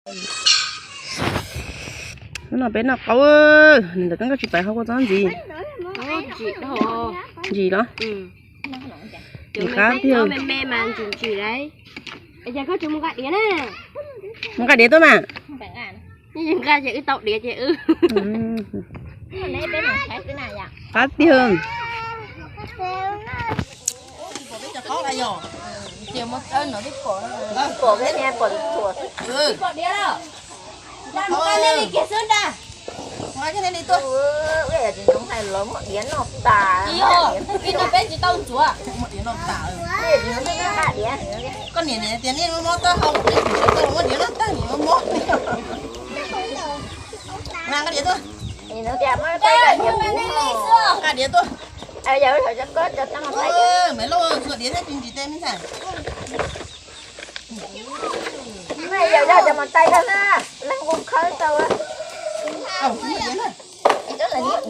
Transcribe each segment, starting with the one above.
Hnub no peb noj qaub, nws ntawm koj tsis pais hau kua txob ntxiv. Ntsis los. Nws qab tiag. Mus nqa diav tuaj mas. Nqa ces wb tau diav ces wb. Qab tiag. Koj niam tias nej mob mob taub hau, kuv twb tsis sawv tuaj los muab diav noj tag, nim mob mob. Nqa diav tuaj. Nqa diav tuaj. Maiv Lauj, xuas diav thiab tsis ntsis tes me ntxhais. Yog cov mus tais koj na, leej kuj khawb tau.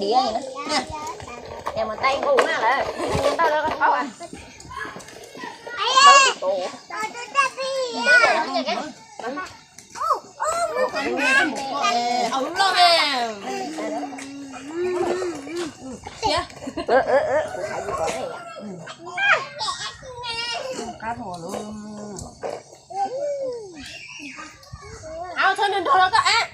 Diav, mus tais nqus na lawm, ntau lawm koj qhov. Au, txhob nrog nrog los koj av.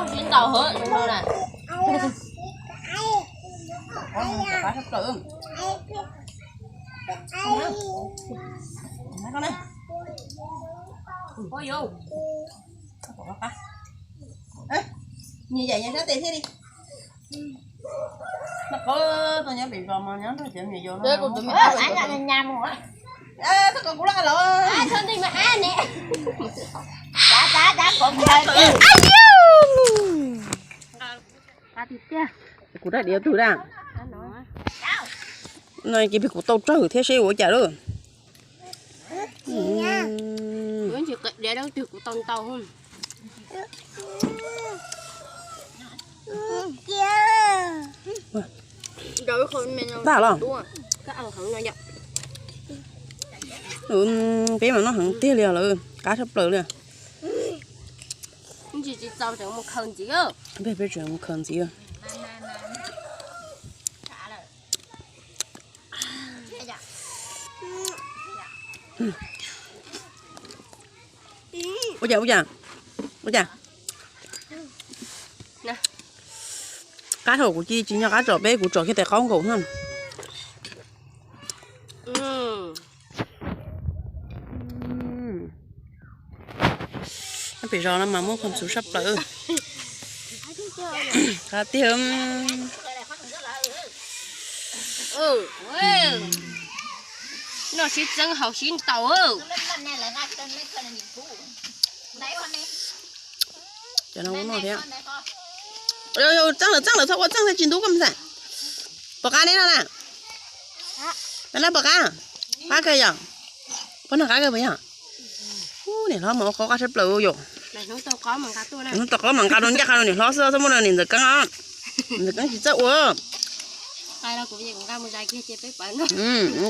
Tsis ntaus hov no na. Nyias yaim nyias sab tes thiaj li. Noj qab tau nyob pem zos mas nyob nrog cov me nyuam yaus no. Kuv rab diav tug da. No ces peb kuv tau tsawg thiab seb ua cas lawm. Diav twg kuv tau ntau. Tag los. Peb mas noj heev tiag li lawm, qab tshaj plaws li. Tsis tsis txaus tseem mus khaws ntxiv. Peb tseem mus khaws ntxiv. Ua cas, ua cas, ua cas? Qab thaum kuv cia tsis nyob qab tsom peb, kuv tsom kiag tes qaub nkaus na. Pem zos no mas muaj qhov ntxhuv saj plaws. Qab tiag. Noj sib txeeb haus sib ntaus. Cov no kuv noj thiab. Txeeb lawm, txeeb lawm, txhob ua txeeb thiab, tsis ntub koj me ntxhais. Puas qab neb no na? Neb puas qab? Qab kawg yom? Puas noj qab kawg puas yog? Niam hlob mas ua qab sab plaws yom. Hnub tau qab mas nqa rau ncaj qha rau niam hlob xwb, txhob muab rau niam ntxawm Keeb os. Niam ntxawm Keeb tsis txawj ua.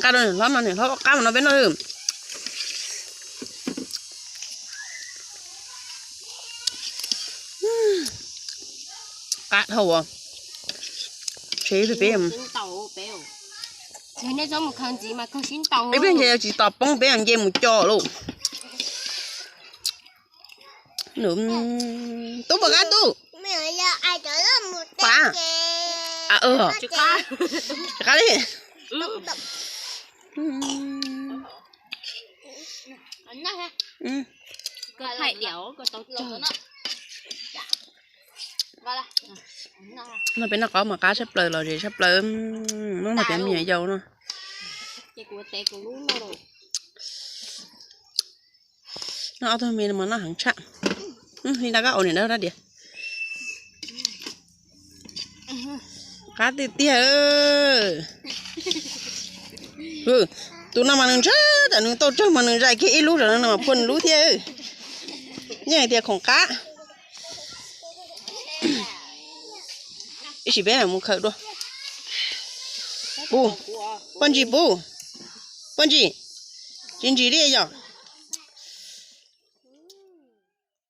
Nqa rau niam hlob mas niam hlob ua qab mas no peb noj. Qab dhau. Tsev peb, peb nce tsis tos poob peb nce mus co lauj. Tub puas qab tub? Qab, qab li. No peb noj qaub mas qab tshaj plaws los zem tshaj plaws, muab mas cov me nyuam yaus no. Noj ob tug me no mas noj heev tshaj. Li nrog koj ua niam dab dab diav. Qab tiag tiag. Tus no mas nws ntshe tam nws tau tsawg mas nws zais kiag ib lub tam no mas phua nws lub thiab. Yeej hais tias khoom qab. Ib sim peb mus khaws dua. Pub, poj ntsis pub, poj ntsis, tsis ntsis li yom.